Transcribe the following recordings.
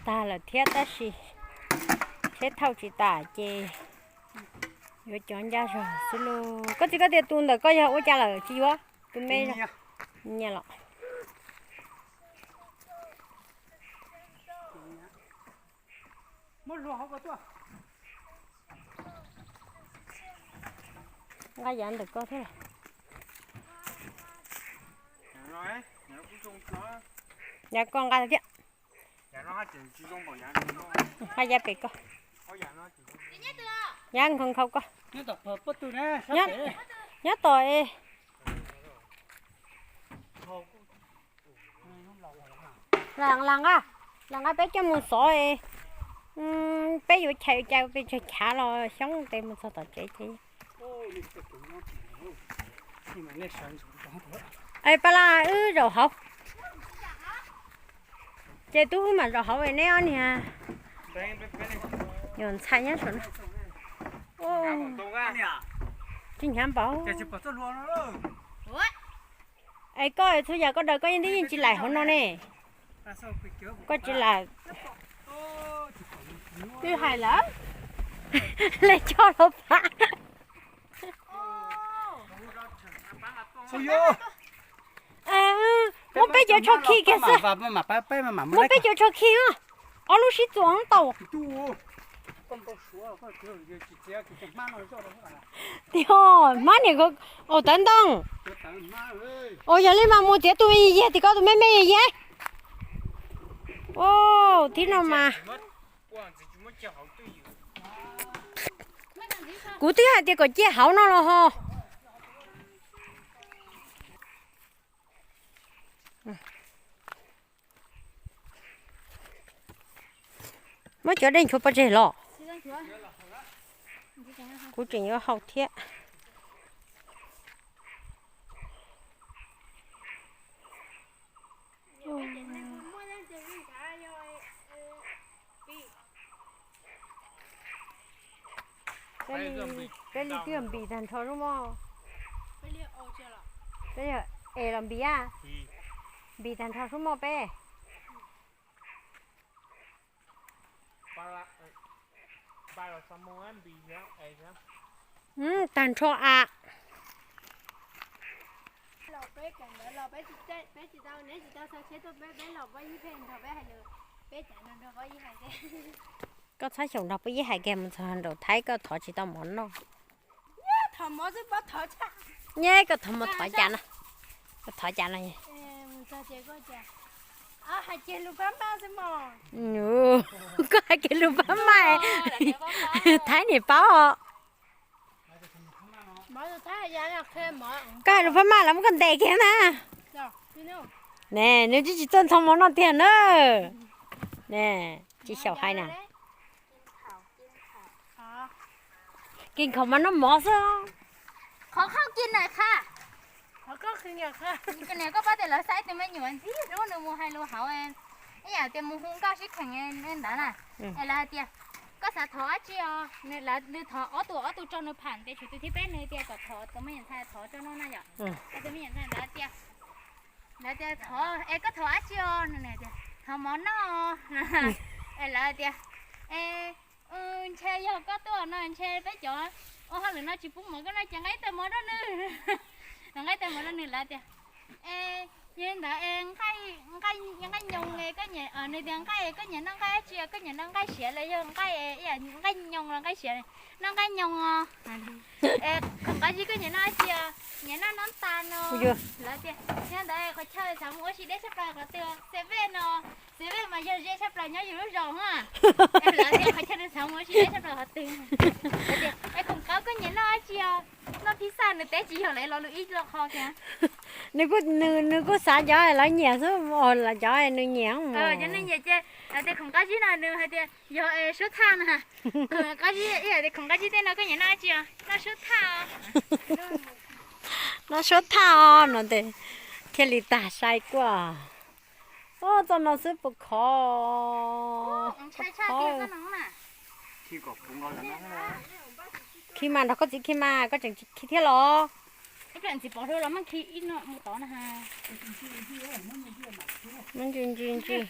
tag lawm thiab tab sis tsheb thauj tsis tas ces yuav cov ncaj zog xwb lauj. Koj txiv, koj tias tus ntawm koj yog ua cas lawm tsis yuav? Tus me nyiam los. Nqa yav ntawm koj thiab. Yav koj nqa thiab. Nqa yav pem koj. Yav nkhaus nkhaus koj. Nyob tos es. Lam nqa, lam nqa peb coj mus xov es peb yuav chais cas pes tsawg chav los xyoob tes mus txog tom tsev ces. Es Paj Laj wb zaum hauv. Ces tub wb mam zaum hauv neb ob niag. Yuav ntxhais nyob saum no. Tsis hnyav npaum. Es koj txhua yam koj daws koj yeej tib yeej tsis laim hauv no ne. Koj tsis laim. Twb hais lawm. Le coj los pab. Muab peb cov tsho khi kiag xwb. Muab peb cov tsho khi os. Ob lub sib txuas tau. Tiag, hmab niam, au tawv ntoo. Ua yog li mas mus txiav tus me yig tim koj tus me me yig. Au, thib no mas. Kuv twb hais tias kom ciaj hauv no los ho. Muab cov dej nchuav pov tseg los. Kuv tseem yuav hau thiab. Peb li twb yog npis tag nrho sub moj. Peb yog es los npis a. Npis tag nrho sub moj peb. Tag nrho a. Koj txhob xyaum nrog peb ib hais kiag mus txog nraum Thaib koj thov tsis tau mov noj. Nyab koj thov mov thov cas no. Koj thov cas no. Koj hais kiag lus Phab Maj, Thaib niam paub. Koj hais lus Phab Maj los muab koj ntes kiag na. Ne, nws tsis tsis txawj ntxhov mov noj tiag na. Ne, tsis xyaum hais na. Kev nkhaus mas noj mov xwb. Qhov qhaub kis na kha. Koj pab tias lawv xa ib tug me nyuam ntxim hlub nws mus hais lus hauv, ib yam tias mus hu nkauj sib kheem ntawd na. Es lawv hais tias, koj xav thov dab tsi os? Nws thov ob tug, ob tug tso nws pham ntes tshuav tus thib peb, nws tias kom thov tus me nyuam ntxhais thov tso no na yom. Es tus me nyuam ntxhais ntawd tias, lawv tias thov, es koj thov dab tsi os? Nws tias thov mov noj. Es lawv tias, es ntshe yog koj tuaj no ntshe peb cov ua hauj lwm no tsis pub mov koj no ces nqa ib tag mov rau nws. Nqa ib tag mov rau nws lawv tias, es yog li ntawd es nqaij nyoos, nws tias nqaij, koj nyiam noj nqaij dab tsi? Koj nyiam noj nqaij siav los yog nqaij, nqaij nyoos los nqaij siav? Noj nqaij nyoos os. Khoom qab zib koj nyiam noj dab tsi? Nyiam noj nab tas no. Lawv tias yog ntawd qhov chaw xav mus ua si deb tshaj plaws qhov twg? Seven no. Seven mas yog ze tshaj plaws nyob yus lub zos na. Lawv tias qhov chaw nws xav mus ua si deb tshaj plaws qhov twg? Es khoom qab koj nyiam noj dab tsi os? Noj pizza, nws teb tsis yog lawv lo lus ib lo qho kiag. Nws kuj xav cov lawv nyiam xwb, cov nws nyiam. Cov nws nyiam ces lawv tias khoom qab zib no nws hais tias yog suab thaj na. Khoom qab zib, ib yam tias khoom qab zib tej no koj nyiam noj dab tsi os? Noj suab thaj. Noj suab thaj os no ces thiaj li tag sai kuaj. Txoj no xwb puas khov? Khi mas nrog koj txiv khi mas koj tseem khi thiab los? Ntxim pov hlo los mas khi ib no mus tod na. Ntsis ntsis ntsis.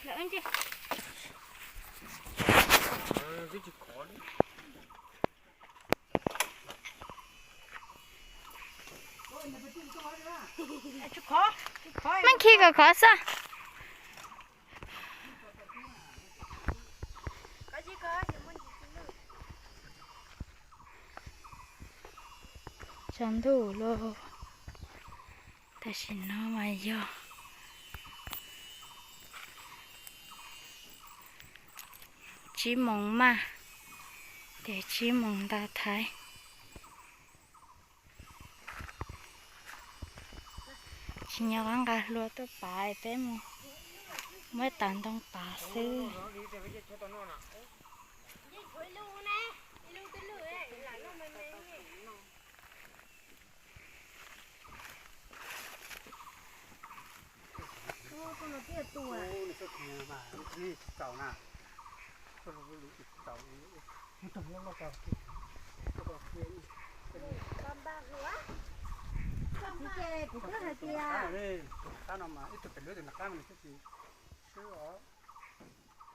Meej khi kom khov xwb. Tsaus ntuj lawm, tam sim no mas yog tsib moos maj, ces tsib moos ntau Thaib. Tsis nyob qab nqa hlua tuaj pav, peb mus muab tau ntoo pav xwb.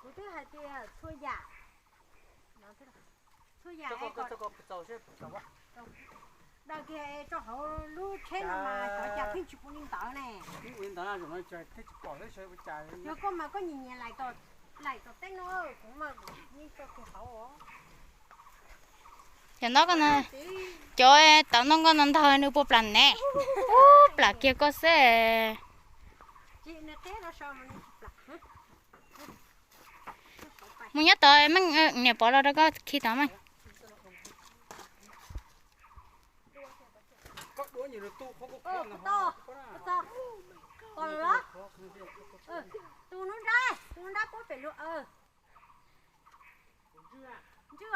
Kuv twb hais tias, kuv twb hais tias txhua yam, txhua yam daws kiag rau hauv lub tsheb no mas xyov cas pheej tsis pom li ntawd ne. Yog koj mas koj nyiam nyiam laim tom teb no, kuv mas yeej tso kiag hauv. Cov ntoo koj ntog ntog nws puas plam ne? Ub, plam kiag koj xwb. Mus nyob tod, Meej, niam pov los rau koj khi tod Meej. Tus nruab nrab, tus nruab nrab puab pem lug. Ntswj,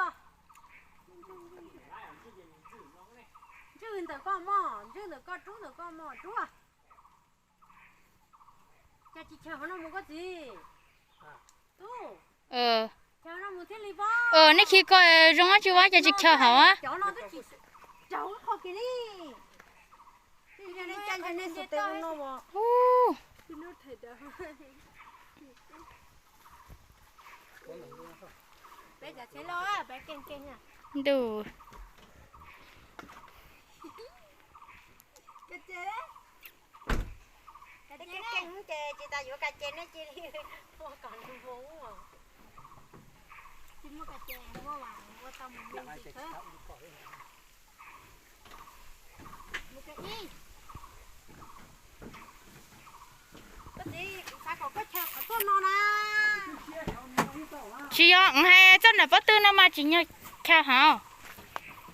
ntswj ntawm koj mog, ntswj ntawm koj, rub ntawm koj mog, rub. Cas tsis chaws hauv no mus koj txiv? Tub, chaws hauv no mus thiaj li pab. Nej khi koj zoo dab tsi ua cas tsis chaws hauv? Cov no twb tsis raug qhov kiag li. Ub. Ntuj. Tsis yog, hais txoj nram pob tw no mas tsis yog chaw hauv.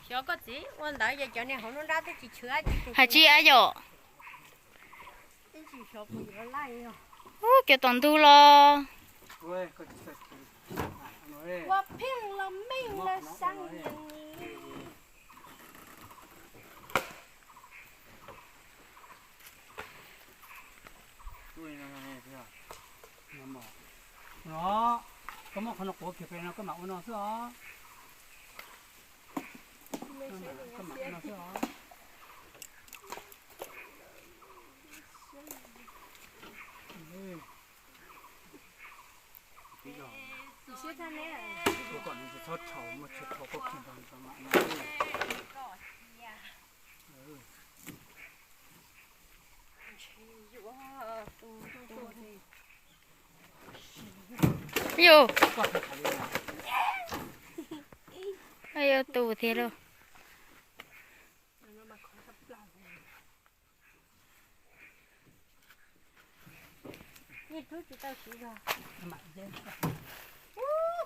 Xyov koj txiv ua ntawd ces cov niag hauv nruab nrab twb tsis chwv. Hais tsis a yom. Ub, cov tom ntug los. No, koj muab qhov no quav kiag pem no koj mam ua no xwb os. Koj mam ua no xwb os. Ua kom nws tsis txhob rhaus, muaj tsis rhaus koj kiag nrog nrog mam no. Yus, yuav tu thiab lauj.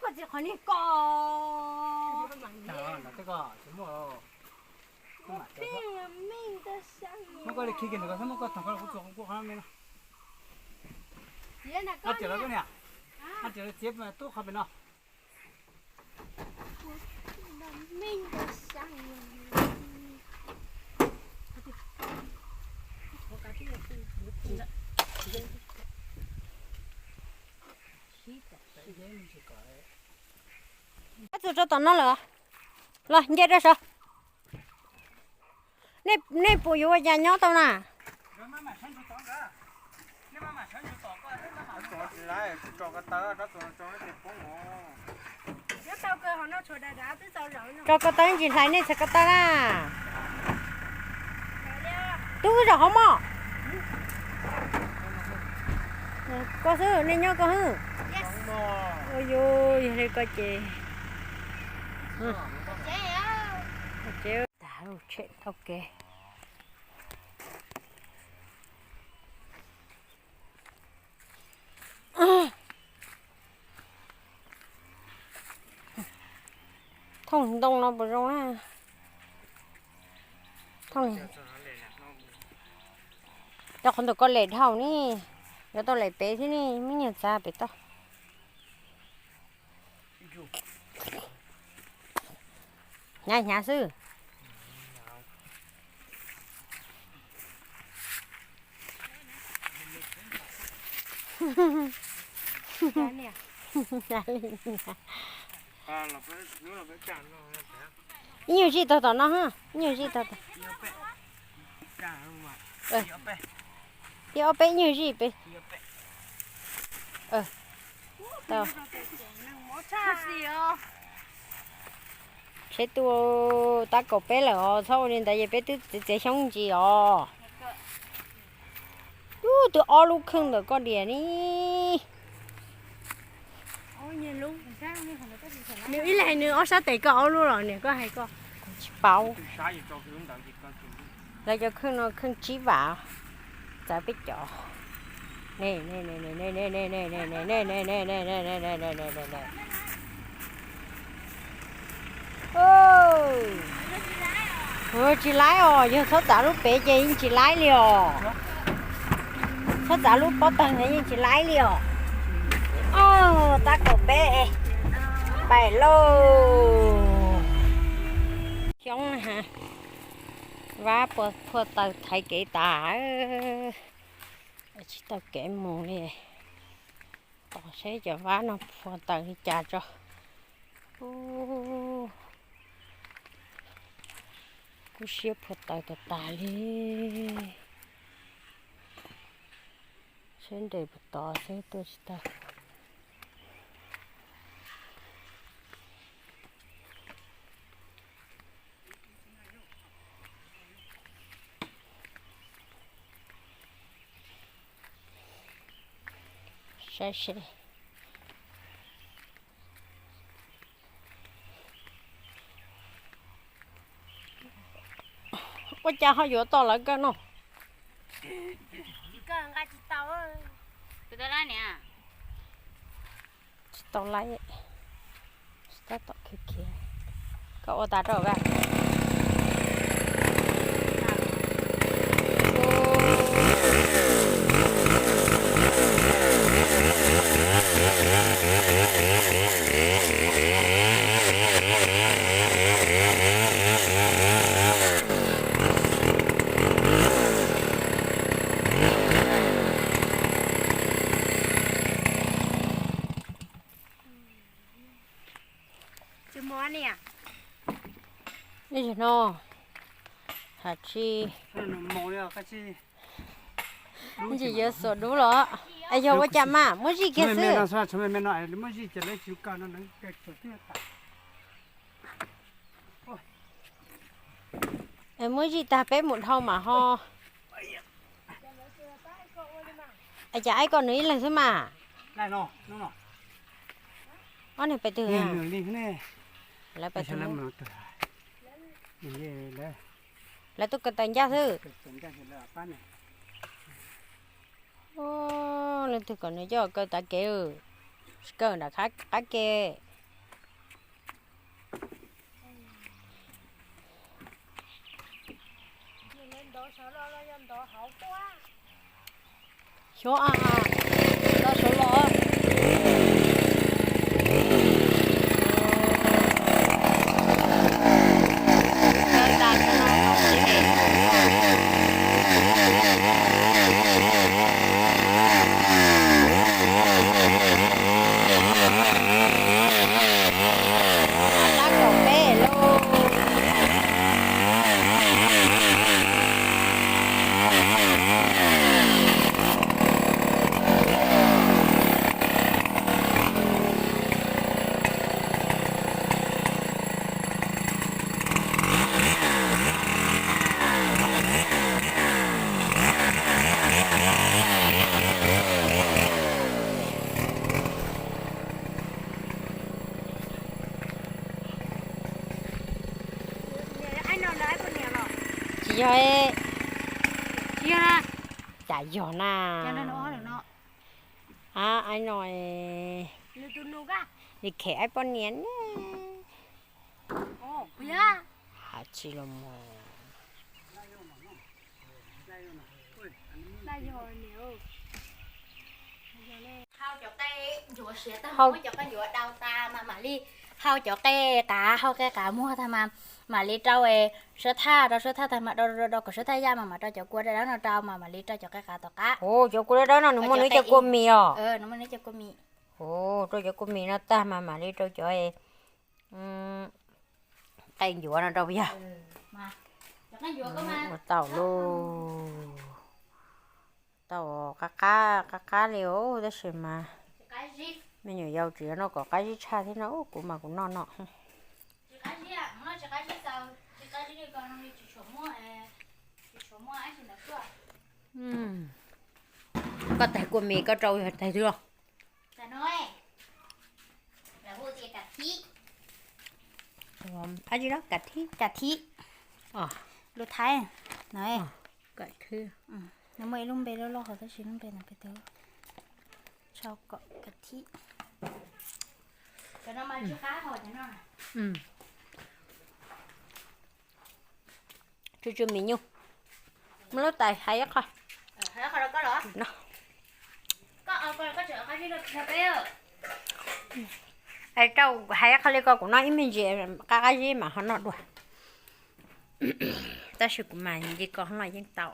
Koj txiv qhov niag ko. Muab koj li khi kiag ntawm ko xwb, muab koj tog ko kuv txuas kuv qhov me no. Txiav na koj niam. Txiav tub qhov pem no. Ab, txug rau tom no lawm. Los nce rau saum. Nej pum yuav ua cas nyob tau na? Tsis tso ko taw, rab txuas no tso ces poob os. Koj, koj tau ntsis hlais nej txhais koj tau na. Tub wb zaum hauv mog. Koj xwb, nej nyob koj xwb. Ua yus yog li koj ces. Tag lub tshem taug kev. Thooj ntoo no puas zoo na? Thooj, cov qhov ntawm koj lem dhau ne, yuav tau lem pem thiab ne, me nyuam txav pem toj. Hnyav hnyav xwb. Ib nyuag zij tag tom no, ib nyuag zij tag tom. Ib ob peb ib nyuag zij peb. Tsheb tuaj tab kaum peb lawm os, txhob ua li ntawd ces peb twb txiav xyoob ntsis os. Ub, twb ob lub kheej ntawm koj diam ni. Nws ib leeg nws ob sab tes koj ob lub los niam koj hais koj. Tsis paub. Lawv cov kheej no kheej tsib vam, txawv peb cov. Tsis laib os, yog txhob txav lub pem ces yeej tsis laib li os. Txhob txav lub pob tawg ntawd yeej tsis laib li os. Tab kaum peb, pais lauj. Xyoob na, vab phua taws thaiv kev tas, tsis tau kev mus li. Tos seb cov vab no phua taws li cas tso. Kub siab phua taws tas tas li. Seb nres puas tod xwb tuaj tsis tau. Saib seb. Ua cas ho yuav tau lawv kawg no? Tsis tau laib, tab tom khiav khiav. Koj ua tas rau koj. Ib zaug no, has tsi, ntsis yuav xuas dub los, es yog ua cas mas muab zij kiag xwb. Muab zij tag peb mus dhau mam ho. Cas aib koj nws ib leeg xwb mas. Ob niag pais twg? Lawv pais twg? Lawv tuaj kaw taws ncaj xwb. Leej twg kom nws coj kaw tav kev, tsis kaw nram qab ke. Xyov, ntov saud los. Tab kaum peb lauj. Yog, tsis yog na. Cas yog na. A, ai no, li khem ai poj niam ne. Tsis los mus. Hau cov qe qav, hau qe qav muag tag mas mam li rau suab thaj, rau suab thaj tag mas do do do kom suab thaj yaj mas mam rau cov kua dawb dawb no rau mas mam li rau cov qe qav tom qab. Cov kua dawb dawb no nws muaj nws cov kua mis os. Rau cov kua mis no tag mas mam li rau cov qe ncuav no rau yog. Ua tau lauj. Tau qab qab, qab qab li os, tab sis mas me nyuam yaus tsis noj kom qab zib tshaj thiab no, kuv mas kuv noj no. Koj tag kua mis koj rau yog tag twg los? Ab, tsis no, kav thib. Kav thib. Lus Thaib no. Nws muaj ib lub npe loj loj hos tab sis lub npe no peb twb tso kom kav thib. Tsw tsw mis nyuj. Muab lub tais hais ib qho. Es rau hais ib qho li ko kuv noj ib me ntsis qab qab zib mas ho noj dua. Tab sis kuv mas li ko ho noj yeej tau.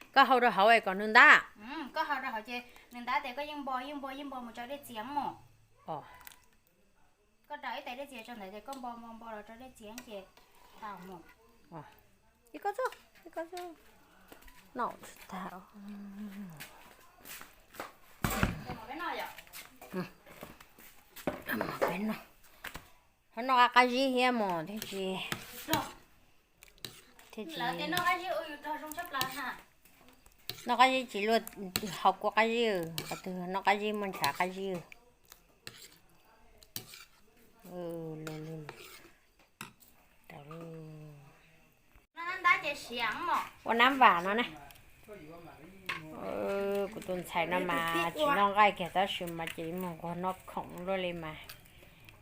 Koj hau rau hauv es kom nws ntab. Koj hau rau hauv ces nws ntab tes koj yeej npo yeej npo yeej npo mus rau dej txias mog. Koj rau ib tais dej txias rau ntawd ces koj npo npo npo los rau dej txias ces tau mog. Ib koj txuj, ib koj txuj. Noj tsis tag. Peb noj, ho noj qab qab zib thiab mog thiaj tsis, thiaj tsis, noj qab zib tsis luaj, hau kua qab zib, qhov twg noj qab zib muaj ntshav qab zib. Ua nab vam no ne. Kuv tus ntxhais no mas tsis noj nqaij kiag tab sis mas ces mus nquag noj khoom luaj li mas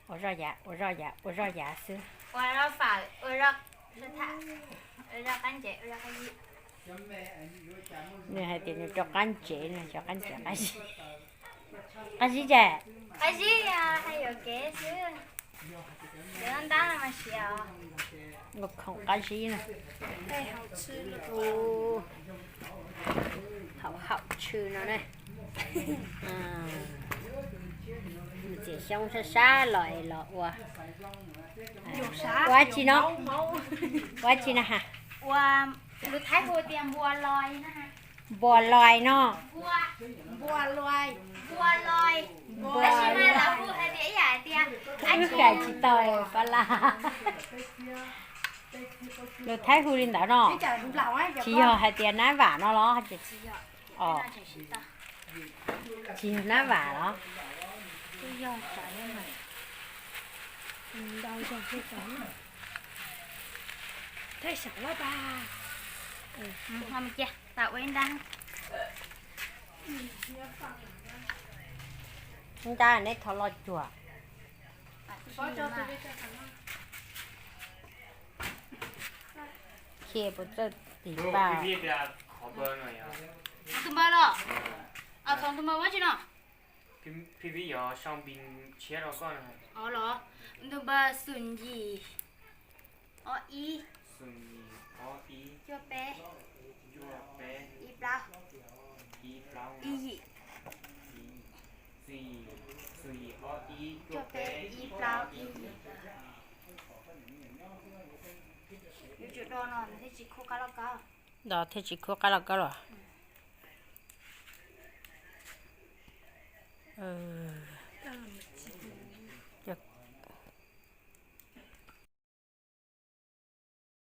ua zoj yav, ua zoj yav, ua zoj yav xwb. Nws hais tias nws rau qab ntsev no, cov qab ntsev qab zib, qab zib ces qab zib, hais yuam kev xwb. Ua khoom qab zib no. Haum haum tshwm no ne. Txiav xyoob sab sab los es los ua, ua dab tsi no? Ua dab tsi na has? Npua lais no. Npua, wb hais tsis tau pab laj. Lus Thaib hu li ntawd no. Tsis yog hais tias nab vam no los? Tsis yog nab vam los? Nrab neb thov lo cuag. Khi puas txawj tim paj? Tus npawg los? Tus npawg ua tsi no? Los, ntu npawg xum yim, ob ib, cuaj peb, ib plaub, ib yim, cuaj peb ib plaub ib yim. Yuav tsum do no thiaj tsis khuv qab loj kab. Do thiaj tsis khuv qab loj kab los?